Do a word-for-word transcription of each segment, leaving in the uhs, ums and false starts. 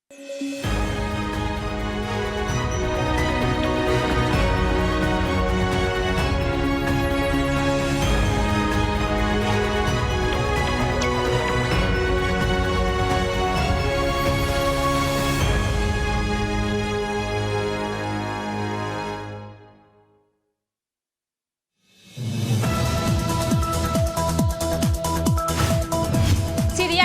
Syria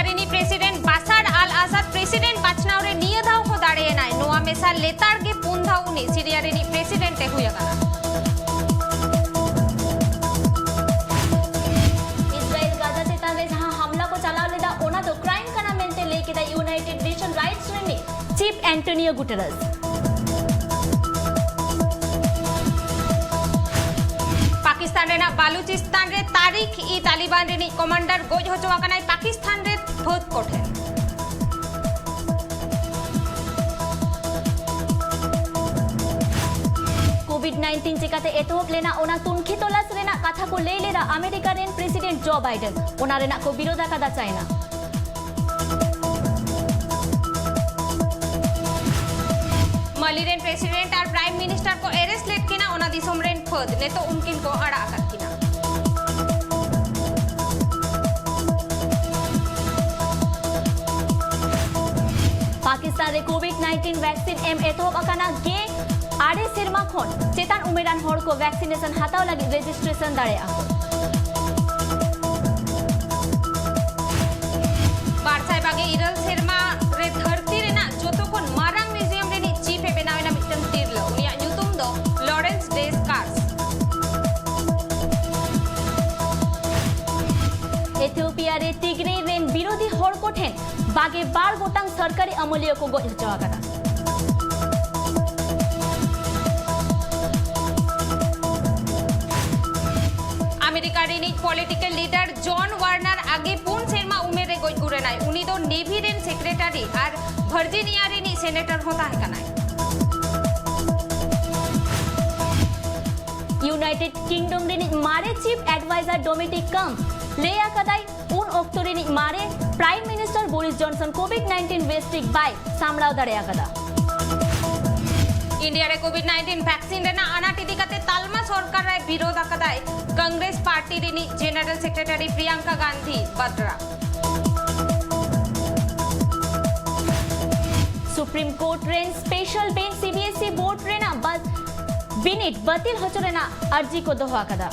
ᱨᱤᱱᱤᱡ president ᱵᱟᱥᱟᱨ ᱟᱞ ᱟᱥᱟᱫ president ᱵᱟᱪᱷᱱᱟᱣ ᱨᱮ ᱱᱤᱭᱟᱹ ᱫᱷᱟᱣ ᱦᱚᱸ ᱫᱟᱲᱮᱭᱮᱱᱟᱭ᱾ ᱱᱚᱣᱟ ᱢᱮᱥᱟ ᱞᱮᱛᱟᱲ ᱜᱮ ᱯᱩᱱ ᱫᱷᱟᱣ ᱩᱱᱤ ᱥᱤᱨᱤᱭᱟ ᱨᱤᱱᱤᱡ ᱯᱨᱮᱥᱤᱰᱮᱱᱴ ᱮ ᱦᱩᱭ ᱟᱠᱟᱱᱟ᱾ ᱤᱥᱨᱟᱭᱮᱞ ᱜᱟᱡᱟ ᱪᱮᱛᱟᱱ ᱨᱮ ᱡᱟᱦᱟᱸ ᱦᱟᱢᱞᱟ ᱠᱚ ᱪᱟᱞᱟᱣ ᱞᱮᱫᱟ, ᱚᱱᱟ ᱫᱚ ᱠᱨᱟᱭᱤᱢ ᱠᱟᱱᱟ ᱢᱮᱱᱛᱮ ᱞᱟᱹᱭ ᱠᱮᱫᱟ ᱤᱭᱩᱱᱟᱭᱴᱮᱰ ᱱᱮᱥᱚᱱ ᱨᱟᱭᱤᱴᱥ ᱨᱤᱱᱤᱡ ᱪᱤᱯ ᱮᱱᱴᱳᱱᱤᱭᱳ ᱜᱩᱴᱮᱨᱮᱥ᱾ ᱯᱟᱠᱤᱥᱛᱟᱱ ᱨᱮᱱᱟᱜ ᱵᱟᱞᱩᱪᱤᱥᱛᱟᱱ ᱨᱮ ᱛᱟᱨᱤᱠᱷ ᱤ ᱛᱟᱞᱤᱵᱟᱱ ᱨᱤᱱᱤᱡ ᱠᱚᱢᱟᱱᱰᱟᱨ ᱜᱚᱡ ᱦᱚᱪᱚ ᱟᱠᱟᱱᱟᱭ ᱯᱟᱠᱤᱥᱛᱟᱱ ᱨᱮ ᱯᱷᱟᱹᱫ ᱠᱚᱴᱷᱮᱱ᱾ ᱠᱳᱵᱷᱤᱰ ᱱᱟᱭᱤᱱᱴᱤᱱ ᱪᱤᱠᱟᱹᱛᱮ ᱮᱛᱚᱦᱚᱵ ᱞᱮᱱᱟ, ᱚᱱᱟ ᱛᱩᱱᱠᱷᱤ ᱛᱚᱞᱟᱥ ᱨᱮᱱᱟᱜ ᱠᱟᱛᱷᱟ ᱠᱚ ᱞᱟᱹᱭ ᱞᱮᱫᱟ ᱟᱢᱮᱨᱤᱠᱟ ᱨᱮᱱ ᱯᱨᱮᱥᱤᱰᱮᱱᱴ ᱡᱳ ᱵᱟᱭᱰᱮᱱ᱾ ᱚᱱᱟ ᱨᱮᱱᱟᱜ ᱠᱚ ᱵᱤᱨᱳᱫ ᱟᱠᱟᱫᱟ ᱪᱟᱭᱱᱟ᱾ ᱢᱟᱞᱤ ᱨᱮᱱ ᱯᱨᱮᱥᱤᱰᱮᱱᱴ ᱟᱨ ᱯᱨᱟᱭᱤᱢ ᱢᱤᱱᱤᱥᱴᱟᱨ ᱠᱚ ᱮᱨᱮᱥᱴ ᱞᱮᱫ ᱠᱤᱱᱟ ᱚᱱᱟ ᱫᱤᱥᱚᱢ ᱨᱮᱱ ᱯᱷᱟᱹᱫ, ᱱᱤᱛᱚᱜ ᱩᱱᱠᱤᱱ ᱠᱚ ᱟᱲᱟᱜ ᱟᱠᱟᱫ ᱠᱤᱱᱟ᱾ ᱯᱟᱠᱤᱥᱛᱟᱱ ᱨᱮ ᱠᱳᱵᱷᱤᱰ ᱱᱟᱭᱤᱱᱴᱤᱱ ᱵᱷᱮᱠᱥᱤᱱ ᱮᱢ ᱮᱛᱚᱦᱚᱵ ᱟᱠᱟᱱᱟ᱾ ᱜᱮ ᱟᱨᱮ ᱥᱮᱨᱢᱟ ᱠᱷᱚᱱ ᱪᱮᱛᱟᱱ ᱩᱢᱮᱨᱟᱱ ᱦᱚᱲ ᱠᱚ ᱵᱷᱮᱠᱥᱤᱱᱮᱥᱚᱱ ᱦᱟᱛᱟᱣ ᱞᱟᱹᱜᱤᱫ ᱨᱮᱡᱤᱥᱴᱨᱮᱥᱚᱱ ᱫᱟᱲᱮᱭᱟᱜᱼᱟ ᱠᱚ᱾ ᱵᱟᱨ ᱥᱟᱭ ᱵᱟᱜᱮ ᱤᱨᱟᱹᱞ ᱥᱮᱨᱢᱟ ᱨᱮ ᱫᱷᱟᱹᱨᱛᱤ ᱨᱮᱱᱟᱜ ᱡᱚᱛᱚ ᱠᱷᱚᱱ ᱢᱟᱨᱟᱝ ᱢᱤᱣᱡᱤᱭᱟᱢ ᱨᱤᱱᱤᱡ ᱪᱤᱯ ᱮ ᱵᱮᱱᱟᱣ ᱮᱱᱟ ᱢᱤᱫᱴᱟᱝ ᱛᱤᱨᱞᱟᱹ᱾ ᱩᱱᱤᱭᱟᱜ ᱧᱩᱛᱩᱢ ᱫᱚ ᱞᱚᱨᱮᱱᱥ ᱰᱮᱥ ᱠᱟᱨᱥ᱾ ᱮᱛᱷᱤᱭᱳᱯᱤᱭᱟ ᱨᱮ ᱛᱤᱜᱨᱮᱭ ᱨᱮᱱ ᱵᱤᱨᱳᱫᱷᱤ ᱦᱚᱲ ᱠᱚ ᱴᱷᱮᱱ ᱵᱟᱜᱮ ᱵᱟᱨ ᱜᱚᱴᱟᱝ ᱥᱚᱨᱠᱟᱨᱤ ᱟᱹᱢᱟᱹᱞᱤᱭᱟᱹ ᱠᱚ ᱜᱚᱡ ᱦᱚᱪᱚ ᱟᱠᱟᱱᱟ᱾ ᱟᱢᱮᱨᱤᱠᱟ ᱨᱤᱱᱤᱡ ᱯᱚᱞᱤᱴᱤᱠᱟᱞ ᱞᱤᱰᱟᱨ ᱡᱚᱱ ᱣᱟᱨᱱᱟᱨ ᱟᱜᱮ ᱯᱩᱱ ᱥᱮᱨᱢᱟ ᱩᱢᱮᱨ ᱨᱮ ᱜᱚᱡ ᱜᱩᱨ ᱮᱱᱟᱭ᱾ ᱩᱱᱤ ᱫᱚ ᱱᱮᱵᱷᱤ ᱨᱮᱱ ᱥᱮᱠᱨᱮᱴᱟᱨᱤ ᱟᱨ ᱵᱷᱟᱨᱡᱤᱱᱤᱭᱟ ᱨᱤᱱᱤᱡ ᱥᱮᱱᱮᱴᱚᱨ ᱦᱚᱸ ᱛᱟᱦᱮᱸ ᱠᱟᱱᱟᱭ᱾ ᱤᱭᱩᱱᱟᱭᱴᱮᱰ ᱠᱤᱝᱰᱚᱢ ᱨᱤᱱᱤᱡ ᱢᱟᱨᱮ ᱪᱤᱯ ᱮᱰᱵᱟᱭᱡᱟᱨ ᱰᱚᱢᱤᱱᱤᱠ ᱠᱟᱢ ᱞᱟᱹᱭ ᱟᱠᱟᱫᱟᱭ, ᱩᱱ ᱚᱠᱛᱚ ᱨᱤᱱᱤᱡ ᱢᱟᱨᱮ prime minister Boris Johnson Covid nineteen ᱵᱮᱥ ᱴᱷᱤᱠ ᱵᱟᱭ ᱥᱟᱢᱲᱟᱣ ᱫᱟᱲᱮ ᱟᱠᱟᱫᱟ᱾ ᱤᱱᱰᱤᱭᱟ ᱨᱮ ᱠᱳᱵᱷᱤᱰ ᱱᱟᱭᱤᱱᱴᱤᱱ ᱵᱷᱮᱠᱥᱤᱱ ᱨᱮᱱᱟᱜ ᱟᱱᱟᱴ ᱤᱫᱤ ᱠᱟᱛᱮ ᱛᱟᱞᱢᱟ ᱥᱚᱨᱠᱟᱨ ᱨᱮ ᱵᱤᱨᱳᱫ ᱟᱠᱟᱫᱟᱭ ᱠᱚᱝᱜᱨᱮᱥ ᱯᱟᱨᱴᱤ ᱨᱤᱱᱤᱡ general secretary Priyanka Gandhi Vadra. Supreme court ᱨᱮᱱ ᱥᱯᱮᱥᱟᱞ ᱵᱮᱧᱪ ᱥᱤᱵᱤᱮᱥᱤ ᱵᱳᱨᱰ ᱨᱮᱱᱟᱜ ᱵᱟ-, ᱵᱤᱱᱤᱰ ᱵᱟᱹᱛᱤᱞ ᱦᱚᱪᱚ ᱨᱮᱱᱟᱜ ᱟᱨᱡᱤ ᱠᱚ ᱫᱚᱦᱚ ᱟᱠᱟᱫᱟ᱾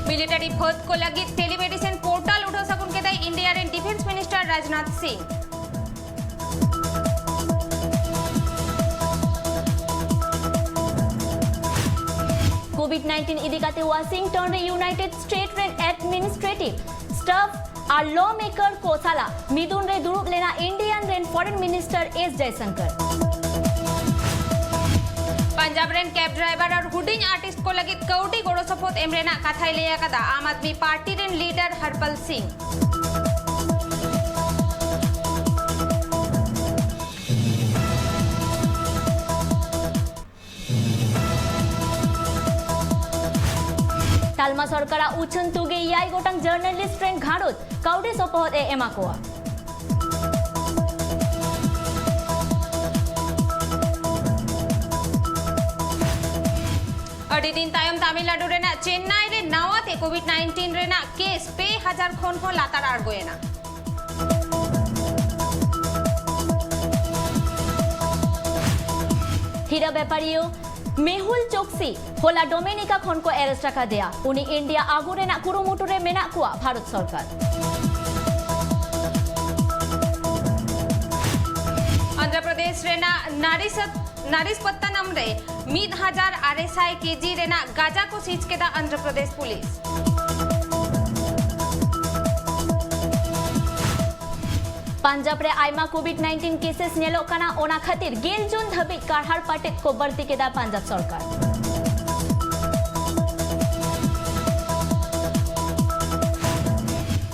ᱢᱤᱞᱤᱴᱟᱨᱤ ᱯᱷᱟᱹᱫ ᱠᱚ ᱞᱟᱹᱜᱤᱫ ᱴᱮᱞᱤᱢᱮᱰᱤᱥᱤᱱ ᱯᱳᱨᱴᱟᱞ ᱩᱰᱷᱟᱹᱣ ᱥᱟᱹᱜᱩᱱ ᱠᱮᱫᱟᱭ ᱤᱱᱰᱤᱭᱟ ᱨᱮᱱ ᱰᱤᱯᱷᱮᱱᱥ ᱢᱤᱱᱤᱥᱴᱟᱨ ᱨᱟᱡᱽᱱᱟᱛᱷ ᱥᱤᱝ᱾ ᱠᱳᱵᱷᱤᱰ ᱱᱟᱭᱤᱱᱴᱤᱱ ᱤᱫᱤ ᱠᱟᱛᱮ ᱣᱟᱥᱤᱝᱴᱚᱱ ᱨᱮ ᱤᱭᱩᱱᱟᱭᱴᱮᱰ ᱥᱴᱮᱴ ᱨᱮᱱ ᱮᱰᱢᱤᱱᱤᱥᱴᱨᱮᱴᱤᱵᱷ ᱥᱴᱟᱯᱷ ᱟᱨ ᱞᱚ ᱢᱮᱠᱟᱨ ᱠᱚ ᱥᱟᱞᱟᱜ ᱢᱤᱫᱩᱱ ᱨᱮ ᱫᱩᱲᱩᱵ ᱞᱮᱱᱟ ᱤᱱᱰᱤᱭᱟᱱ ᱨᱮᱱ ᱯᱷᱚᱨᱮᱱ ᱢᱤᱱᱤᱥᱴᱟᱨ ᱮᱥ ᱡᱟᱭᱥᱚᱝᱠᱚᱨ᱾ ᱯᱟᱧᱡᱟᱵ ᱨᱮᱱ ᱠᱮᱵ ᱰᱨᱟᱭᱵᱷᱟᱨ ᱟᱨ ᱦᱩᱰᱤᱧ ᱟᱨᱴᱤᱥᱴ ᱠᱚ ᱞᱟᱹᱜᱤᱫ ᱠᱟᱹᱣᱰᱤ ᱜᱚᱲᱚ ᱥᱚᱯᱚᱦᱚᱫ ᱮᱢ ᱨᱮᱱᱟᱜ ᱠᱟᱛᱷᱟᱭ ᱞᱟᱹᱭ ᱟᱠᱟᱫᱟ ᱟᱢ ᱟᱫᱢᱤ ᱯᱟᱨᱴᱤ ᱨᱮᱱ ᱞᱤᱰᱟᱨ ᱦᱟᱨᱯᱟᱞ ᱥᱤᱝ᱾ ᱛᱟᱞᱢᱟ ᱥᱚᱨᱠᱟᱨᱟᱜ ᱩᱪᱷᱟᱹᱱ ᱛᱩᱜᱮ ᱮᱭᱟᱭ ᱜᱚᱴᱟᱝ ᱡᱟᱨᱱᱟᱞᱤᱥᱴ ᱨᱮᱱ ᱜᱷᱟᱨᱚᱸᱡᱽ ᱠᱟᱹᱣᱰᱤ ᱥᱚᱯᱚᱦᱚᱫ ᱮ ᱮᱢᱟ ᱠᱚᱣᱟ᱾ ᱟᱹᱰᱤ ᱫᱤᱱ ᱛᱟᱭᱚᱢ ᱛᱟᱢᱤᱞᱱᱟᱰᱩ ᱨᱮᱱᱟᱜ ᱪᱮᱱᱱᱟᱭ ᱨᱮ ᱱᱟᱣᱟ ᱛᱮ ᱠᱳᱵᱷᱤᱰ ᱱᱟᱭᱤᱱᱴᱤᱱ ᱨᱮᱱᱟᱜ ᱠᱮᱥ ᱯᱮ ᱦᱟᱡᱟᱨ ᱠᱷᱚᱱ ᱦᱚᱸ ᱞᱟᱛᱟᱨ ᱟᱬᱜᱚᱭᱮᱱᱟ᱾ ᱦᱤᱨᱟᱹ ᱵᱮᱯᱟᱨᱤᱭᱟᱹ ᱢᱮᱦᱩᱞ ᱪᱳᱠᱥᱤ ᱦᱚᱞᱟ ᱰᱳᱢᱤᱱᱤᱠᱟ ᱠᱷᱚᱱ ᱠᱚ ᱮᱨᱮᱥᱴ ᱟᱠᱟᱫᱮᱭᱟ᱾ ᱩᱱᱤ ᱤᱱᱰᱤᱭᱟ ᱟᱹᱜᱩ ᱨᱮᱱᱟᱜ ᱠᱩᱨᱩᱢᱩᱴᱩ ᱨᱮ ᱢᱮᱱᱟᱜ ᱠᱚᱣᱟ ᱵᱷᱟᱨᱚᱛ ᱥᱚᱨᱠᱟᱨ᱾ ᱟᱱᱫᱷᱨᱚ ᱯᱨᱚᱫᱮᱥ ᱨᱮᱱᱟᱜ ᱱᱟᱨᱤᱥᱚᱛ-, ᱱᱟᱨᱤᱥᱯᱚᱛᱛᱟᱱᱟᱢ ᱨᱮ ᱢᱤᱫ ᱦᱟᱡᱟᱨ ᱟᱨᱮ ᱥᱟᱭ ᱠᱮᱡᱤ ᱨᱮᱱᱟᱜ ᱜᱟᱸᱡᱟ ᱠᱚ ᱥᱤᱡᱽ ᱠᱮᱫᱟ ᱟᱱᱫᱷᱨᱚ ᱯᱨᱚᱫᱮᱥ ᱯᱩᱞᱤᱥ᱾ ᱯᱟᱧᱡᱟᱵ ᱨᱮ ᱟᱭᱢᱟ ᱠᱳᱵᱷᱤᱰ ᱱᱟᱭᱤᱱᱴᱤᱱ ᱠᱮᱥᱮᱥ ᱧᱮᱞᱚᱜ ᱠᱟᱱᱟ, ᱚᱱᱟ ᱠᱷᱟᱹᱛᱤᱨ ᱜᱮᱞ ᱡᱩᱱ ᱫᱷᱟᱹᱵᱤᱡ ᱠᱟᱨᱦᱟᱲ ᱯᱟᱴᱮᱫ ᱠᱚ ᱵᱟᱹᱲᱛᱤ ᱠᱮᱫᱟ ᱯᱟᱧᱡᱟᱵ ᱥᱚᱨᱠᱟᱨ᱾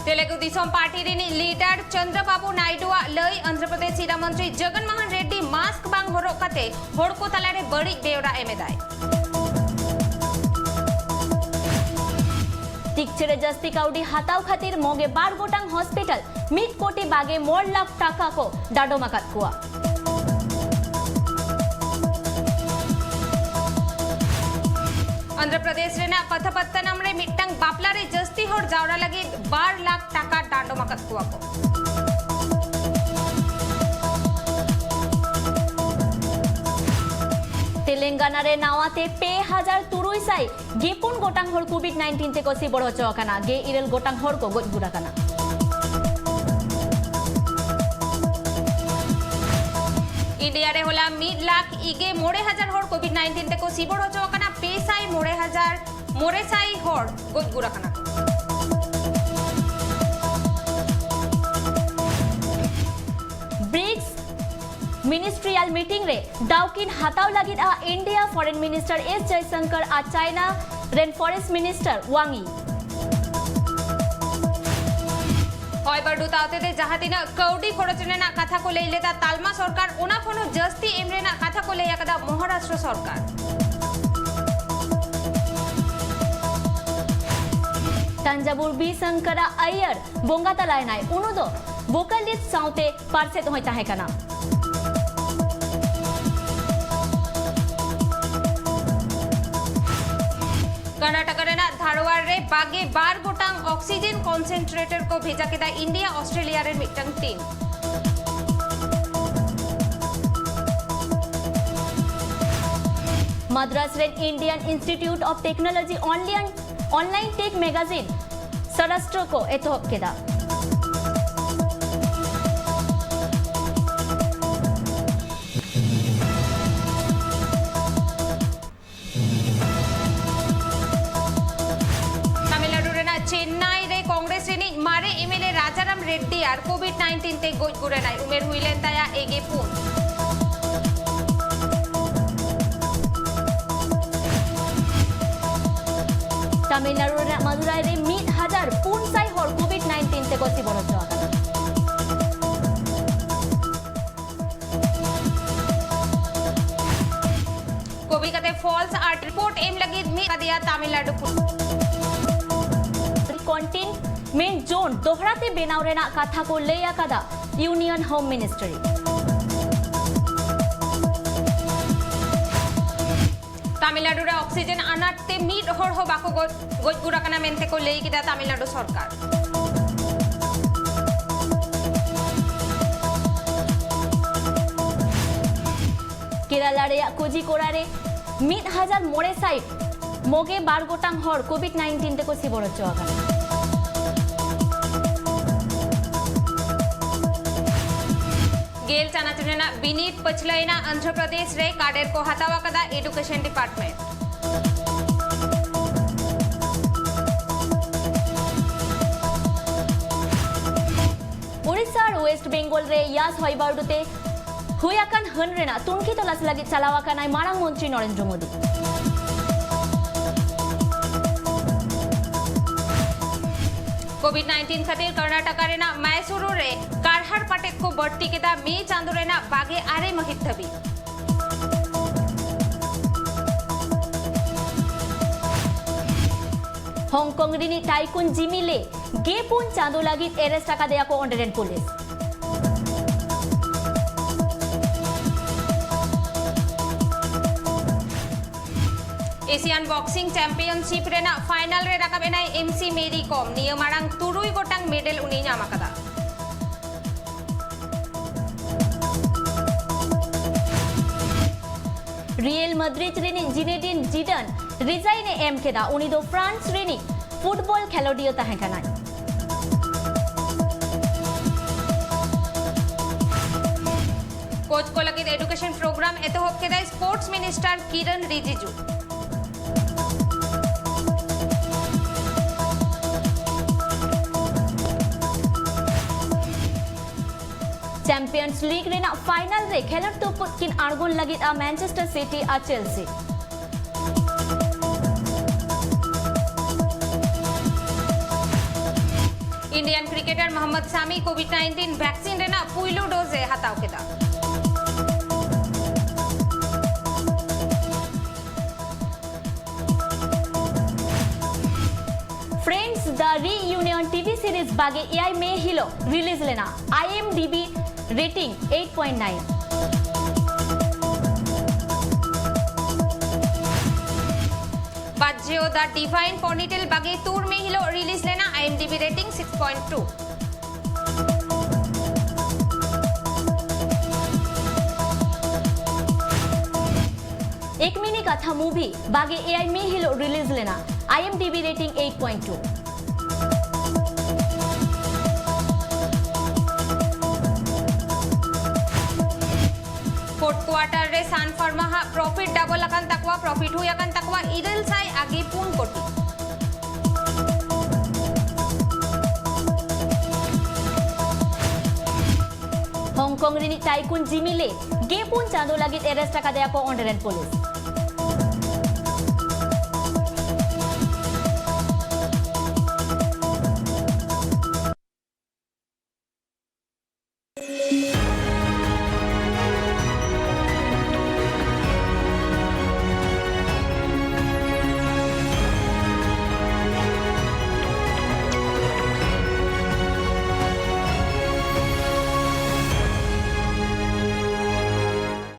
ᱛᱮᱞᱮᱜᱩ ᱫᱤᱥᱚᱢ ᱯᱟᱨᱴᱤ ᱨᱤᱱᱤᱡ ᱞᱤᱰᱟᱨ ᱪᱚᱱᱫᱨᱚ ᱵᱟᱵᱩ ᱱᱟᱭᱰᱩᱣᱟᱜ ᱞᱟᱹᱭ, ᱟᱱᱫᱷᱨᱚ ᱯᱨᱚᱫᱮᱥ ᱥᱤᱨᱟ ᱢᱚᱱᱛᱨᱤ ᱡᱚᱜᱚᱱ ᱢᱳᱦᱚᱱ ᱨᱮᱰᱰᱤ ᱢᱟᱥᱠ ᱵᱟᱝ ᱦᱚᱨᱚᱜ ᱠᱟᱛᱮ ᱦᱚᱲ ᱠᱚ ᱛᱟᱞᱟᱨᱮ ᱵᱟᱹᱲᱤᱡ ᱵᱮᱣᱨᱟ ᱮᱢ ᱮᱫᱟᱭ᱾ ᱪᱤᱠᱤᱛᱥᱟ ᱨᱮ ᱡᱟᱹᱥᱛᱤ ᱠᱟᱹᱣᱰᱤ ᱦᱟᱛᱟᱣ ᱠᱷᱟᱹᱛᱤᱨ ᱢᱚᱜᱮ ᱵᱟᱨ ᱜᱚᱴᱟᱝ ᱦᱚᱥᱯᱤᱴᱟᱞ ᱢᱤᱫ ᱠᱳᱴᱤ ᱵᱟᱜᱮ ᱢᱚᱬᱮ ᱞᱟᱠᱷ ᱴᱟᱠᱟ ᱠᱚ ᱰᱟᱸᱰᱚᱢ ᱟᱠᱟᱫ ᱠᱚᱣᱟ᱾ ᱟᱱᱫᱷᱨᱚ ᱯᱨᱚᱫᱮᱥ ᱨᱮᱱᱟᱜ ᱯᱟᱛᱷᱟᱯᱟᱛᱛᱟᱱᱟᱢ ᱨᱮ ᱢᱤᱫᱴᱟᱝ ᱵᱟᱯᱞᱟ ᱨᱮ ᱡᱟᱹᱥᱛᱤ ᱦᱚᱲ ᱡᱟᱣᱨᱟ ᱞᱟᱹᱜᱤᱫ ᱵᱟᱨ ᱞᱟᱠᱷ ᱴᱟᱠᱟ ᱰᱟᱸᱰᱚᱢ ᱟᱠᱟᱫ ᱠᱚᱣᱟ ᱠᱚ᱾ ᱛᱮᱞᱮᱝᱜᱟᱱᱟ ᱨᱮ ᱱᱟᱣᱟ ᱛᱮ ᱯᱮ ᱦᱟᱡᱟᱨ ᱛᱩᱨᱩᱭ ᱥᱟᱭ ᱜᱮᱯᱩᱱ ᱜᱚᱴᱟᱝ ᱦᱚᱲ ᱠᱳᱵᱷᱤᱰ ᱱᱟᱭᱤᱱᱴᱤᱱ ᱛᱮᱠᱚ ᱥᱤᱵᱚᱲ ᱦᱚᱪᱚ ᱟᱠᱟᱱᱟ, ᱜᱮᱞ ᱤᱨᱟᱹᱞ ᱜᱚᱴᱟᱝ ᱦᱚᱲ ᱠᱚ ᱜᱚᱡ ᱜᱩᱨ ᱟᱠᱟᱱᱟ᱾ ᱤᱱᱰᱤᱭᱟ ᱨᱮ ᱦᱚᱞᱟ ᱢᱤᱫ ᱞᱟᱠᱷ ᱤᱜᱮ ᱢᱚᱬᱮ ᱦᱟᱡᱟᱨ ᱦᱚᱲ ᱠᱳᱵᱷᱤᱰ ᱱᱟᱭᱤᱱᱴᱤᱱ ᱛᱮᱠᱚ ᱥᱤᱵᱚᱲ ᱦᱚᱪᱚ ᱟᱠᱟᱱᱟ, ᱯᱮ ᱥᱟᱭ ᱢᱚᱬᱮ ᱦᱟᱡᱟᱨ ᱢᱚᱬᱮ ᱥᱟᱭ ᱦᱚᱲ ᱜᱚᱡ ᱜᱩᱨ ᱟᱠᱟᱱᱟ ᱠᱚ᱾ ᱵᱨᱤᱠᱥ ᱢᱤᱱᱤᱥᱴᱨᱤᱭᱟᱞ ᱢᱤᱴᱤᱝ ᱨᱮ ᱫᱟᱣ ᱠᱤᱱ ᱦᱟᱛᱟᱣ ᱞᱟᱹᱜᱤᱫ ᱟ ᱤᱱᱰᱤᱭᱟ ᱯᱷᱚᱨᱮᱱ ᱢᱤᱱᱤᱥᱴᱟᱨ ᱮᱥ ᱡᱚᱭᱥᱚᱝᱠᱚᱨ ᱟᱨ ᱪᱟᱭᱱᱟ ᱨᱮᱱ ᱯᱷᱚᱨᱮᱥᱴ ᱢᱤᱱᱤᱥᱴᱟᱨ ᱣᱟᱝ ᱭᱤ᱾ ᱦᱚᱭ ᱵᱟᱹᱨᱰᱩ ᱛᱟᱣᱛᱮ ᱛᱮ ᱡᱟᱦᱟᱸ ᱛᱤᱱᱟᱹᱜ ᱠᱟᱹᱣᱰᱤ ᱠᱷᱚᱨᱚᱪ ᱨᱮᱱᱟᱜ ᱠᱟᱛᱷᱟ ᱠᱚ ᱞᱟᱹᱭ ᱞᱮᱫᱟ ᱛᱟᱞᱢᱟ ᱥᱚᱨᱠᱟᱨ, ᱚᱱᱟ ᱠᱷᱚᱱ ᱦᱚᱸ ᱡᱟᱹᱥᱛᱤ ᱮᱢ ᱨᱮᱱᱟᱜ ᱠᱟᱛᱷᱟ ᱠᱚ ᱞᱟᱹᱭ ᱟᱠᱟᱫᱟ ᱢᱚᱦᱟᱨᱟᱥᱴᱨᱚ ᱥᱚᱨᱠᱟᱨ᱾ ᱛᱟᱧᱡᱟᱵᱩᱨ ᱵᱤ ᱥᱚᱝᱠᱚᱨᱟ ᱟᱭᱭᱟᱨ ᱵᱚᱸᱜᱟ ᱛᱟᱞᱟᱭᱮᱱᱟᱭ, ᱩᱱᱩ ᱫᱚ ᱵᱷᱳᱠᱟᱞᱤᱥᱴ ᱥᱟᱶᱛᱮ ᱯᱟᱨᱥᱮᱛ ᱦᱚᱸᱭ ᱛᱟᱦᱮᱸ ᱠᱟᱱᱟ᱾ ᱠᱚᱨᱱᱟᱴᱚᱠ ᱨᱮᱱᱟᱜ ᱫᱷᱟᱨᱣᱟᱲ ᱨᱮ ᱵᱟᱜᱮ ᱵᱟᱨ ᱜᱚᱴᱟᱝ ᱚᱠᱥᱤᱡᱮᱱ ᱠᱚᱱᱥᱮᱱᱴᱨᱮᱴᱚᱨ ᱠᱚ ᱵᱷᱮᱡᱟ ᱠᱮᱫᱟ ᱤᱱᱰᱤᱭᱟ ᱚᱥᱴᱨᱮᱞᱤᱭᱟ ᱨᱮᱱ ᱢᱤᱫᱴᱟᱝ ᱴᱤᱢ᱾ ᱢᱟᱫᱽᱨᱟᱥ ᱨᱮᱱ Indian institute of technology online, online tech magazine ᱥᱚᱨᱟᱥᱴᱨᱚ ᱠᱚ ᱮᱛᱚᱦᱚᱵ ᱠᱮᱫᱟ᱾ ᱛᱟᱢᱤᱞᱱᱟᱲᱩ ᱨᱮᱱᱟᱜ ᱪᱮᱱᱱᱟᱭ ᱨᱮ ᱠᱚᱝᱜᱨᱮᱥ ᱨᱤᱱᱤᱡ ᱢᱟᱨᱮ M L A Rajaram Reddy ᱟᱨ ᱠᱳᱵᱷᱤᱰ ᱱᱟᱭᱤᱱᱴᱤᱱ ᱛᱮ ᱜᱚᱡ ᱜᱩᱨ ᱮᱱᱟᱭ᱾ ᱩᱢᱮᱨ ᱦᱩᱭ ᱞᱮᱱ ᱛᱟᱭᱟ ᱮᱜᱮ ᱯᱩᱱ᱾ ᱛᱟᱢᱤᱞᱱᱟᱲᱩ ᱨᱮᱱᱟᱜ ᱢᱟᱫᱩᱨᱟᱭ ᱨᱮ ᱢᱤᱫ ᱦᱟᱡᱟᱨ ᱯᱩᱱ ᱥᱟᱭ ᱦᱚᱲ ᱠᱳᱵᱷᱤᱰ ᱱᱟᱭᱤᱱᱴᱤᱱ ᱛᱮᱠᱚ ᱥᱤᱵᱚᱨ ᱦᱚᱪᱚ ᱟᱠᱟᱱᱟ᱾ ᱠᱳᱵᱷᱤᱰ ᱠᱟᱛᱮ ᱯᱷᱚᱞᱥ ᱟᱨ ᱨᱤᱯᱳᱨᱴ ᱮᱢ ᱞᱟᱹᱜᱤᱫ ᱢᱤᱫ ᱟᱫᱮᱭᱟ ᱛᱟᱢᱤᱞᱱᱟᱲᱩ ᱯᱩᱞᱤᱥ᱾ ᱢᱮᱱ ᱡᱳᱱ ᱫᱚᱦᱲᱟ ᱛᱮ ᱵᱮᱱᱟᱣ ᱨᱮᱱᱟᱜ ᱠᱟᱛᱷᱟ ᱠᱚ ᱞᱟᱹᱭ ᱟᱠᱟᱫᱟ Union Home Ministry᱾ ᱛᱟᱢᱤᱞᱱᱟᱰᱩ ᱨᱮ ᱚᱠᱥᱤᱡᱮᱱ ᱟᱱᱟᱴ ᱛᱮ ᱢᱤᱫ ᱦᱚᱲ ᱦᱚᱸ ᱵᱟᱠᱚ ᱜᱚᱡ, ᱜᱚᱡ ᱜᱩᱨ ᱟᱠᱟᱱᱟ ᱢᱮᱱᱛᱮ ᱠᱚ ᱞᱟᱹᱭ ᱠᱮᱫᱟ ᱛᱟᱢᱤᱞᱱᱟᱰᱩ ᱥᱚᱨᱠᱟᱨ᱾ ᱠᱮᱨᱟᱞᱟ ᱨᱮᱭᱟᱜ ᱠᱳᱡᱤᱠᱳᱲᱟ ᱨᱮ ᱢᱤᱫ ᱦᱟᱡᱟᱨ ᱢᱚᱬᱮ ᱥᱟᱭ ᱢᱚᱜᱮ ᱵᱟᱨ ᱜᱚᱴᱟᱝ ᱦᱚᱲ ᱠᱳᱵᱷᱤᱰ ᱱᱟᱭᱤᱱᱴᱤᱱ ᱛᱮᱠᱚ ᱥᱤᱵᱚᱨ ᱦᱚᱪᱚ ᱟᱠᱟᱱᱟ᱾ ᱜᱮᱞ ᱪᱟᱱᱟᱪ ᱨᱮᱱᱟᱜ ᱵᱤᱱᱤᱰ ᱯᱟᱹᱪᱷᱞᱟᱹᱭᱮᱱᱟ ᱟᱱᱫᱷᱨᱚ ᱯᱨᱚᱫᱮᱥ ᱨᱮ, ᱠᱟᱰᱮᱨ ᱠᱚ ᱦᱟᱛᱟᱣ ᱟᱠᱟᱫᱟ ᱮᱰᱩᱠᱮᱥᱚᱱ ᱰᱤᱯᱟᱨᱴᱢᱮᱱᱴ᱾ ᱳᱰᱤᱥᱟ ᱟᱨ ᱳᱭᱮᱥᱴ ᱵᱮᱝᱜᱚᱞ ᱨᱮ ᱭᱟᱥ ᱦᱚᱭ ᱵᱟᱹᱨᱰᱩ ᱛᱮ ᱦᱩᱭ ᱟᱠᱟᱱ ᱦᱟᱹᱱ ᱨᱮᱱᱟᱜ ᱛᱩᱱᱠᱷᱤ ᱛᱚᱞᱟᱥ ᱞᱟᱹᱜᱤᱫ ᱪᱟᱞᱟᱣ ᱟᱠᱟᱱᱟᱭ ᱢᱟᱨᱟᱝ ᱢᱚᱱᱛᱨᱤ ᱱᱚᱨᱮᱱᱫᱨᱚ ᱢᱳᱫᱤ᱾ ᱠᱳᱵᱷᱤᱰ ᱱᱟᱭᱤᱱᱴᱤᱱ ᱠᱷᱟᱹᱛᱤᱨ ᱠᱚᱨᱱᱟᱴᱟᱠᱟ ᱨᱮᱱᱟᱜ ᱢᱟᱭᱥᱩᱨᱩ ᱨᱮ ᱠᱟᱨᱦᱟᱲ ᱯᱟᱴᱮᱫ ᱠᱚ ᱵᱟᱹᱲᱛᱤ ᱠᱮᱫᱟ ᱢᱮ ᱪᱟᱸᱫᱚ ᱨᱮᱱᱟᱜ ᱵᱟᱜᱮ ᱟᱨᱮ ᱢᱟᱹᱦᱤᱛ ᱫᱷᱟᱹᱵᱤᱡ᱾ ᱦᱚᱝᱠᱚᱝ ᱨᱤᱱᱤᱡ ᱴᱟᱭᱠᱩᱱ ᱡᱤᱢᱤ ᱞᱮ ᱜᱮ ᱯᱩᱱ ᱪᱟᱸᱫᱚ ᱞᱟᱹᱜᱤᱫ ᱮᱨᱮᱥᱴ ᱟᱠᱟᱫᱮᱭᱟ ᱠᱚ ᱚᱸᱰᱮ ᱨᱮᱱ ᱯᱩᱞᱤᱥ᱾ ᱮᱥᱤᱭᱟᱱ ᱵᱚᱠᱥᱤᱝ ᱪᱟᱢᱯᱤᱭᱚᱱᱥᱤᱯ ᱨᱮᱱᱟᱜ ᱯᱷᱟᱭᱱᱟᱞ ᱨᱮ ᱨᱟᱠᱟᱵ ᱮᱱᱟᱭ ᱮᱢ ᱥᱤ ᱢᱮᱨᱤ ᱠᱚᱢ᱾ ᱱᱤᱭᱟᱹ ᱢᱟᱲᱟᱝ ᱛᱩᱨᱩᱭ ᱜᱚᱴᱟᱝ ᱢᱮᱰᱮᱞ ᱩᱱᱤᱭ ᱧᱟᱢ ᱟᱠᱟᱫᱟ᱾ ᱨᱤᱭᱮᱞ ᱢᱟᱫᱽᱨᱤᱡᱽ ᱨᱤᱱᱤᱡ ᱡᱤᱱᱮᱰᱤᱱ ᱡᱤᱰᱟᱱ ᱨᱤᱡᱟᱭᱤᱱ ᱮ ᱮᱢ ᱠᱮᱫᱟ᱾ ᱩᱱᱤ ᱫᱚ ᱯᱷᱨᱟᱱᱥ ᱨᱤᱱᱤᱡ ᱯᱷᱩᱴᱵᱚᱞ ᱠᱷᱮᱞᱳᱰᱤᱭᱟᱹ ᱛᱟᱦᱮᱸ ᱠᱟᱱᱟᱭ᱾ ᱠᱳᱪ ᱠᱚ ᱞᱟᱹᱜᱤᱫ ᱮᱰᱩᱠᱮᱥᱚᱱ ᱯᱨᱳᱜᱨᱟᱢ ᱮᱛᱚᱦᱚᱵ ᱠᱮᱫᱟᱭ ᱥᱯᱳᱨᱴᱥ ᱢᱤᱱᱤᱥᱴᱟᱨ ᱠᱤᱨᱚᱱ ᱨᱤᱡᱤᱡᱩ᱾ ᱪᱟᱢᱯᱤᱭᱚᱱᱥ ᱞᱤᱜᱽ ᱨᱮᱱᱟᱜ ᱯᱷᱟᱭᱱᱟᱞ ᱨᱮ ᱠᱷᱮᱞᱳᱰ ᱛᱩᱯᱩᱫ ᱠᱤᱱ ᱟᱬᱜᱚᱱ ᱞᱟᱹᱜᱤᱫ ᱟ ᱢᱟᱱᱪᱮᱥᱴᱟᱨ ᱥᱤᱴᱤ ᱟᱨ ᱪᱮᱞᱥᱤ᱾ ᱤᱱᱰᱤᱭᱟᱱ ᱠᱨᱤᱠᱮᱴᱟᱨ ᱢᱚᱦᱚᱢᱢᱚᱫ ᱥᱟᱢᱤ ᱠᱳᱵᱷᱤᱰ ᱱᱟᱭᱤᱱᱴᱤᱱ ᱵᱷᱮᱠᱥᱤᱱ ᱨᱮᱱᱟᱜ ᱯᱩᱭᱞᱩ ᱰᱳᱡᱽ ᱮ ᱦᱟᱛᱟᱣ ᱠᱮᱫᱟ᱾ Friends The Reunion TV series ᱵᱟᱜᱮ ᱮᱭᱟᱭ ᱢᱮ ᱦᱤᱞᱳᱜ ᱨᱤᱞᱤᱡᱽ ᱞᱮᱱᱟ᱾ IMDb rating eight point nine᱾ ᱵᱟᱡᱽᱡᱚ The Divine Ponytail ᱵᱟᱜᱮ ᱛᱩᱨ ᱢᱮ ᱦᱤᱞᱳᱜ ᱨᱤᱞᱤᱡᱽ ᱞᱮᱱᱟ᱾ IMDb rating six point two᱾ ᱮᱠ ᱢᱤᱱᱤ ᱠᱟᱛᱷᱟ movie ᱵᱟᱜᱮ ᱮᱭᱟᱭ ᱢᱮ ᱦᱤᱞᱳᱜ ᱨᱤᱞᱤᱡᱽ ᱞᱮᱱᱟ᱾ IMDb rating eight point two᱾ Fourth quarter ᱨᱮ Sun Pharma ᱦᱟᱜ profit double ᱟᱠᱟᱱ ᱛᱟᱠᱚᱣᱟ᱾ Profit ᱦᱩᱭ ᱟᱠᱟᱱ ᱛᱟᱠᱚᱣᱟ ᱤᱨᱟᱹᱞ ᱥᱟᱭ ᱟᱜᱮ ᱯᱩᱱ ᱠᱳᱴᱤ᱾ ᱦᱚᱝᱠᱚᱝ ᱨᱤᱱᱤᱡ tycoon Jimmy Lai ᱜᱮ ᱯᱩᱱ ᱪᱟᱸᱫᱳ ᱞᱟᱹᱜᱤᱫ arrest ᱟᱠᱟᱫᱮᱭᱟ ᱠᱚ ᱚᱸᱰᱮ ᱨᱮᱱ ᱯᱩᱞᱤᱥ᱾